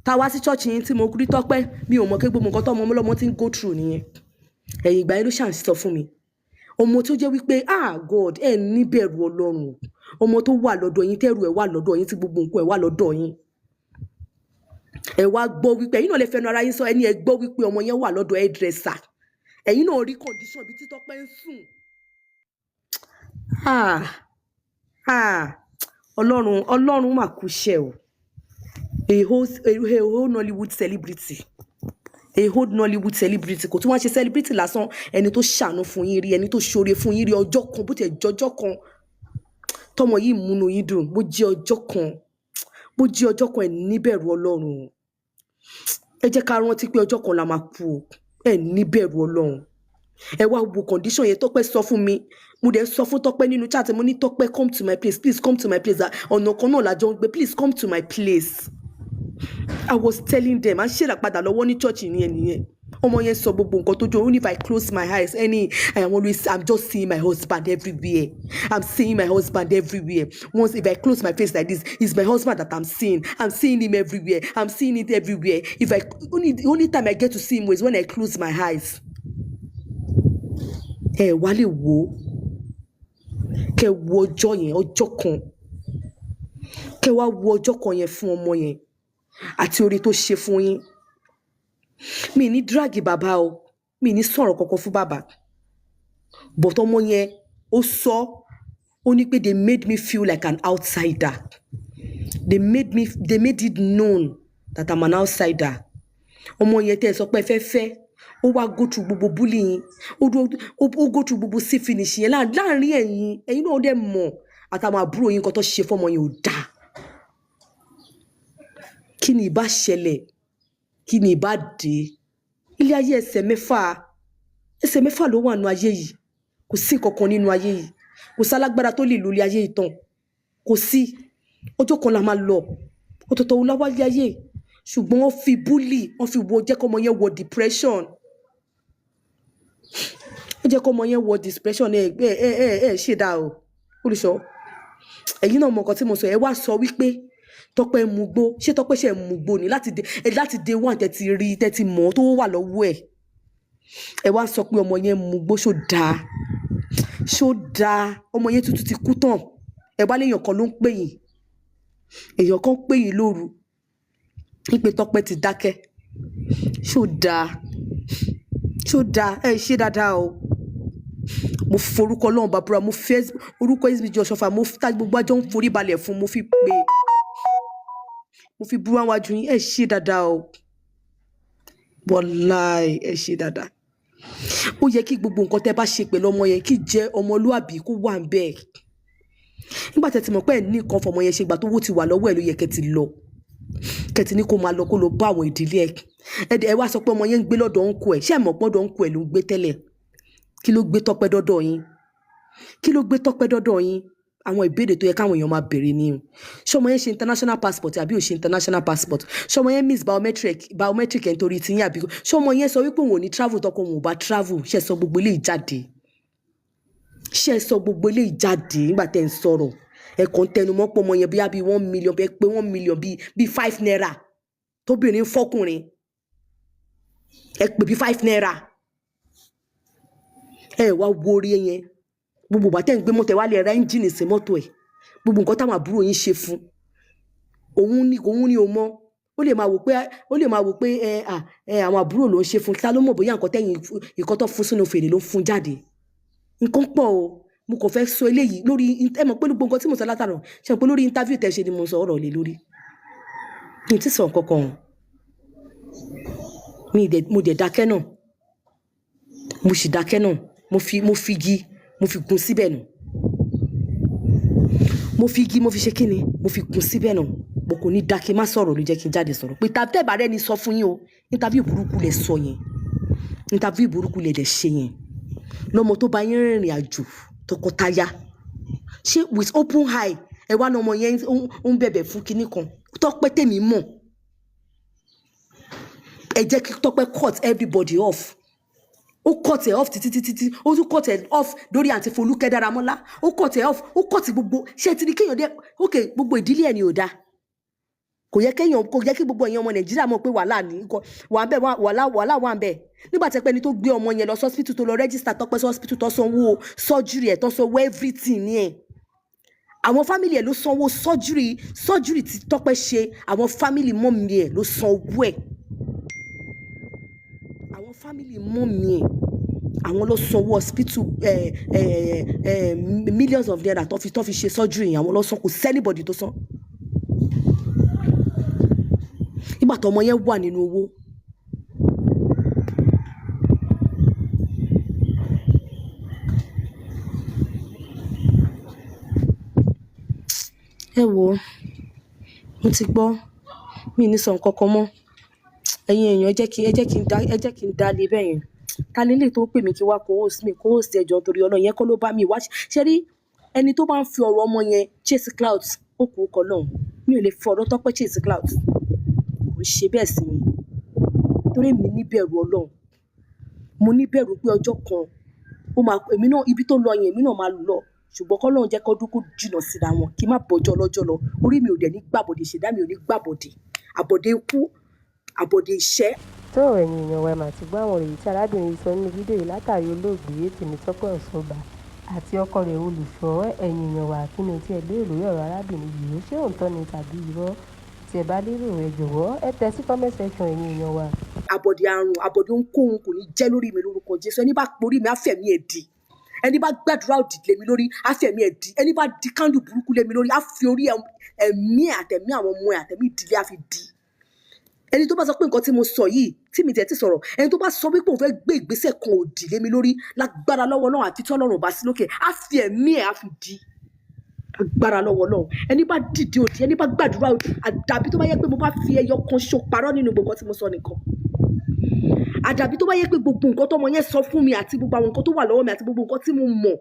Tá a wá sí church yín tí mo rí Tọ́pẹ́, mi ò mọ̀ pé gbogbo nǹkan tó ọmọ ọlọ́mọ ti ń go through nìyẹn. Ẹ̀yìn ìgbà yẹn ló ṣàn sọ fún mi. Ọmọ tó jẹ́ wípé, ah God, ẹ níbẹ̀rù Ọlọ́run o. Ọmọ tó wà lọ́dọ̀ yín, tẹ́rù ẹ̀ wà lọ́dọ̀ yín, tí gbogbo nǹkan ẹ̀ wà lọ́dọ̀ yín. Ẹ wá gbọ́ wípé ẹ̀yin náà lè fẹnu ara yín sọ, ẹni ẹ gbọ́ wípé ọmọ yẹn wà lọ́dọ̀ hairdresser. Ẹ̀yin náà rí condition bí tí Tọ́pẹ́ ń sùn. Ah, ah, Ọlọ́run, Ọlọ́run mà kú iṣẹ́ o. A whole Nollywood celebrity, a whole Nollywood celebrity, kò tún wá ṣe celebrity lásán, ẹni tó ṣàánú fún yín rí, ẹni tó ṣoore fún yín rí ọjọ́ kan, bó tiẹ̀ jọjọ́ kan tọmọ yìí múnú yín dùn, bó jẹ́ ọjọ́ kan, bó jẹ́ ọjọ́ kan. Ẹ̀ níbẹ̀rù Ọlọ́run o. Ẹ jẹ́ ká rántí pé ọjọ́ kan la máa kú o. Ẹ níbẹ̀rù Ọlọ́run. Ẹ wá wo condition yẹn. Tọ́pẹ́ sọ fún mi, mo dẹ̀ sọ fún Tọ́pẹ́ nínú chat, mo ní, "Tọ́pẹ́, come to my place, please come to my place. Ọ̀nà kan náà la jọ ń gbé, please come to my place." I was telling them, à ń ṣèràpadà lọ́wọ́ ní church ní ẹnìyẹn. Ọmọ yẹn sọ gbogbo nǹkan tó jọ. Only if I close my eyes, any I am always, I'm just seeing my husband everywhere. I'm seeing my husband everywhere. Once if I close my face like this, it's my husband that I'm seeing. I'm seeing him everywhere. I'm seeing it everywhere. If I only The only time I get to see him is when I close my eyes. Ẹ wá lè wò ó, kẹ wo ọjọ́ yẹn, ọjọ́ kan, kẹ wá wo ọjọ́ kan yẹn fún ọmọ yẹn àti oore tó ṣe fún yín. Mi ní drag bàbá o, mi ní sọ̀rọ̀ kankan fún bàbá, but ọmọ yẹn, ó sọ, ó ní pé they made me feel like an outsider. They made it known that I'm an outsider. Ọmọ yẹn tẹ́ ẹ sọ pé ẹ fẹ́ fẹ́, ó wá go through gbogbo bullying, ó go through gbogbo see finish yẹn láàrin ẹ̀yin. Ẹ̀yin náà dẹ̀ mọ̀, àtàwọn àbúrò yín, nǹkan tó ṣe fọ́mọ yẹn ò dáa. Kí ni ìbá ṣẹlẹ̀? Kí ni ìbá dé? Ilé ayé, ẹsẹ̀ mẹ́fà, ẹsẹ̀ mẹ́fà ló wà nínú ayé yìí. Kò sí nǹkan kan nínú ayé yìí. Kò sálágbára tó lè lo ilé ayé yìí tán, kò sí. Ọjọ́ kan la máa lọ, ọ̀tọ̀ọ̀tọ̀ wo la wáyé ayé. Ṣùgbọ́n wọ́n fi bully, wọ́n fi wo, jẹ́ kọ́mọ yẹn wọ depression. Ó jẹ́ kọ́mọ yẹn wọ depression. Ẹ ẹ ẹ ẹ ẹ ṣe dáa o, olùṣọ́. Ẹ̀yin náà mọ nǹkan tí mo sọ. Ẹ wá sọ wípé Tọ́pẹ́ ń mugbó. Ṣé Tọ́pẹ́ ṣe ń mugbó ni? Láti day one tẹ́ ti rí, tẹ́ ti mọ̀ tó wà lọ́wọ́ ẹ̀, ẹ wá sọ pé ọmọ yẹn ń mugbó. Ṣó dáa? Ṣó dáa? Ọmọ yẹn tuntun ti kú tán. Ẹ wá léèyàn kan ló ń pè yín, èèyàn kan pè yín lóru wípé Tọ́pẹ́ ti dákẹ́. Ṣó dáa? Ṣó dáa? Ẹ ṣe dáadáa o. Mo forúkọ Ọlọ́run bàbúrà, mo fẹ́ orúkọ SBJ Ọ̀ṣọ́fà, mo tá gbogbo àjọ ń forí balẹ̀ fún, mo fi pé, mo fi búra wájú yín. Ẹ ṣe dáadáa o, wọláì, ẹ ṣe dáadáa. Ó yẹ kí gbogbo nǹkan tẹ́ bá ṣe pẹ̀lú ọmọ yẹn, kí jẹ́ ọmọlúàbí kó wà ń bẹ́ẹ̀. Nígbà tẹ́ ti mọ̀ pé ẹ̀ ní nǹkan fọmọ yẹn ṣe, ìgbà tó wó ti wà lọ́wọ́ ẹ̀ ló yẹ kẹ́ ti lọ, kẹ́ ti ní kó máa lọ, kó lọ bá àwọn ìdílé ẹ̀. Ẹ wá sọ pé ọmọ yẹn ń gbé lọ́dọ̀ uncle ẹ̀. Ṣé ẹ mọ̀ pọ́dọ̀ uncle ẹ̀ ló ń gbé tẹ́lẹ̀? Kí ló gbé Tọ́pẹ́ dọ́dọ̀ yín? Kí ló gbé Tọ́pẹ́ dọ́dọ̀ yín? Àwọn ìbéèrè tó yẹ káwọn èèyàn máa béèrè ni o. Ṣé ọmọ yẹn ṣe international passport àbí ò ṣe international passport? Ṣé ọmọ yẹn miss biometric ẹ̀ nítorí tiyín, àbí ṣé ọmọ yẹn sọ wípé òun ò ní travel tọkọ òun ò bá travel? Ṣe sọ gbogbo eléyìí jáde? Ṣe sọ gbogbo eléyìí jáde? Nígbà tẹ́ ń sọ̀rọ̀, ẹ kàn ń tẹnu mọ́ pọ̀ ọmọ yẹn bíi bíi 1 million, bíi pé 1 million bíi 5 naira tóbìnrin fọkùnrin, ẹ pè bíi 5 naira. Ẹ wá wo orí ẹ yẹn, gbogbo ìgbà tẹ́ ń gbé mọ́tò, ẹ wá lè ra ẹ́ńjìnì sí mọ́tò ẹ̀. Gbogbo nǹkan táwọn àbúrò yín ṣe fún òun ni, òun ni ò mọ̀. Ó lè máa wò pé ẹ à ẹ àwọn àbúrò ló ń ṣe fún. Ta ló mọ̀ bóyá nǹkan tẹ́yìn, nǹkan tó fún sínú fèrè ló ń fún jáde? Nǹkan pọ̀ o. Mo kàn fẹ́ sọ eléyìí lórí. Ẹ mọ̀ pé gbogbo nǹkan tí mo sọ látàrọ̀, ṣe mọ̀ pé lórí interview tẹ́ ṣe ni mo sọ ọ̀rọ̀ lé lórí. Mi ti sọ nǹkan kan o. Mi dẹ̀, mo dẹ̀ dákẹ́ náà, mo sì dákẹ́ náà. Mo fi igi, mo fi gun síbẹ̀ nù. Mo fi igi, mo fi ṣe kíni, mo fi gun síbẹ̀ nù. Mo kò ní dákẹ́ má sọ̀rọ̀ ló jẹ́ kí n jáde sọ̀rọ̀ pé tàbí tẹ́ẹ̀bà rẹ́ni sọ fún yín o. Interview burúkú lẹ sọ yẹn, interview burúkú lẹ dẹ̀ ṣe yẹn. Lọ́mọ tó bá yín rìnrìn àjò tọkọtaya, ṣé with open eye, ẹ wá lọmọ yẹn ó ń bẹ̀bẹ̀ fún kinní kan. Tọ́pẹ́ tèmi mọ̀, ẹ jẹ́ kí Tọ́pẹ́ cut everybody off. Ó cut ẹ off títí títí tí ó tún cut ẹ off lórí àǹtí Folúkẹ́ Dáramọ́lá. Ó cut ẹ off, ó cut gbogbo. Ṣé ti ní kéèyàn dé? Ok, gbogbo ìdílé ẹ ni ò dáa. Kò yẹ kéèyàn, kò yẹ kí gbogbo èèyàn ọmọ Nàìjíríà mọ̀ pé wàhálà ní nǹkan wà ń bẹ̀, wàhálà wà ń bẹ̀. Nígbà tí ẹ pé ẹni tó gbé ọmọ yẹn lọ hospital, tó lọ register Tọ́pẹ́ sí hospital, tó sanwó surgery ẹ̀, tó sanwó everything ní ẹ̀, àwọn family ẹ̀ ló sanwó surgery tí Tọ́pẹ́ ṣe. Àwọn family mummy ẹ̀ ló sanwó ẹ̀. Àwọn family mummy ẹ̀, àwọn ló sanwó hospital ẹ̀ ẹ̀ ẹ̀ millions of naira tó fi ṣe surgery yẹn. Àwọn ló san, kò sí anybody tó san. Nígbà tó ọmọ yẹn wà nínú owó, ẹ wò ó, mo ti gbọ́, mi ní sọ nǹkan kan mọ́. Ẹ̀yin èèyàn, ẹ jẹ́ kí n dá lé bẹ́ẹ̀ yẹn. Ta lélẹ̀ tó ń pè mí kí wá co-host mi, co-host ẹjọ́ torí ọ̀nà yẹn kọ́ ló bá mi wá ṣe rí. Ẹni tó bá ń fi ọ̀rọ̀ ọmọ yẹn chase clout, ó kù ó kọ lọ́hùn. Mi ò lè fi ọ̀rọ̀ Tọ́pẹ́ chase clout, kò ń ṣe bẹ́ẹ̀ sí mi, torí èmi níbẹ̀rù Ọlọ́run. Mo níbẹ̀rù pé ọjọ́ kan ó máa èmi náà ibi tó lọ yẹn, èmi náà máa lọ. Ṣùgbọ́n kọ́lọ́run jẹ́ kọ́dún kó jìnnà síra wọn, kí n má bọ́jọ́ lọ́jọ́ lọ. Orí mi ò dẹ̀ ní gbàbọ̀dè, ṣẹ̀dá mi ò ní gbàbọ̀dè, àbọ̀dè ikú, àbọ̀dè ìṣẹ́. Tó ẹ̀yin èèyàn wa, ẹ mà ti gbọ́ àwọn èyí tí arábìnrin yìí sọ nínú fídíò yìí látàrí olóògbé Tèmítọ́pẹ́ Ọ̀ṣọ́bà àti ọkọ rẹ̀ Olùṣọ́. Ẹ̀yin èèyàn wa, kí ni tí ẹ lérò lórí ọ̀rọ̀ arábìnrin yìí? Ṣé òótọ́ ni tàbí irọ́? Tí ẹ bá lérò, ẹ jọ̀wọ́ ẹ tẹ sí comment section, ẹ̀yin èèyàn wa. Àbọ̀dè àrùn, àbọ̀dè ohunkóhun kò ní jẹ́ lórí mi lórúkọ Jésù. Ẹni bá porí mi, á fẹ̀mí ẹ̀ dì. Ẹni bá gbàdúrà òdì lé mi lórí, á fẹ̀mí ẹ̀ dì. Ẹni bá di kándù burúkú lé mi lórí, á fi orí ẹ̀mí ẹ̀ àtẹ̀mí àwọn ọmọ ẹ̀ àtẹ̀mí ìdílé á fi dì. Ẹni tó bá sọ pé nǹkan tí mo sọ yìí, tí mi tẹ̀ ti sọ̀rọ̀, ẹni tó bá sọ wípé òun fẹ́ gbé ìgbésẹ̀ kan òdì lé mi lórí, lágbára lọ́wọ́ náà àti tọ́lọ́run bá sí lókè, á fi ẹ̀mí ẹ̀ á fi dì agbára lọ́wọ́ náà. Ẹni bá dìde òdì, ẹni bá gbàdúrà òdì, àdàbí tó bá yẹ pé mo bá fi ẹyọ kan ṣo parọ́ nínú gbogbo nǹkan tí mo sọ nìkan, àdàbí tó bá yẹ pé gbogbo nǹkan tọmọ yẹn sọ fún mi àti gbogbo àwọn nǹkan tó wà lọ́wọ́ mi àti gbogbo nǹkan tí mo mọ̀.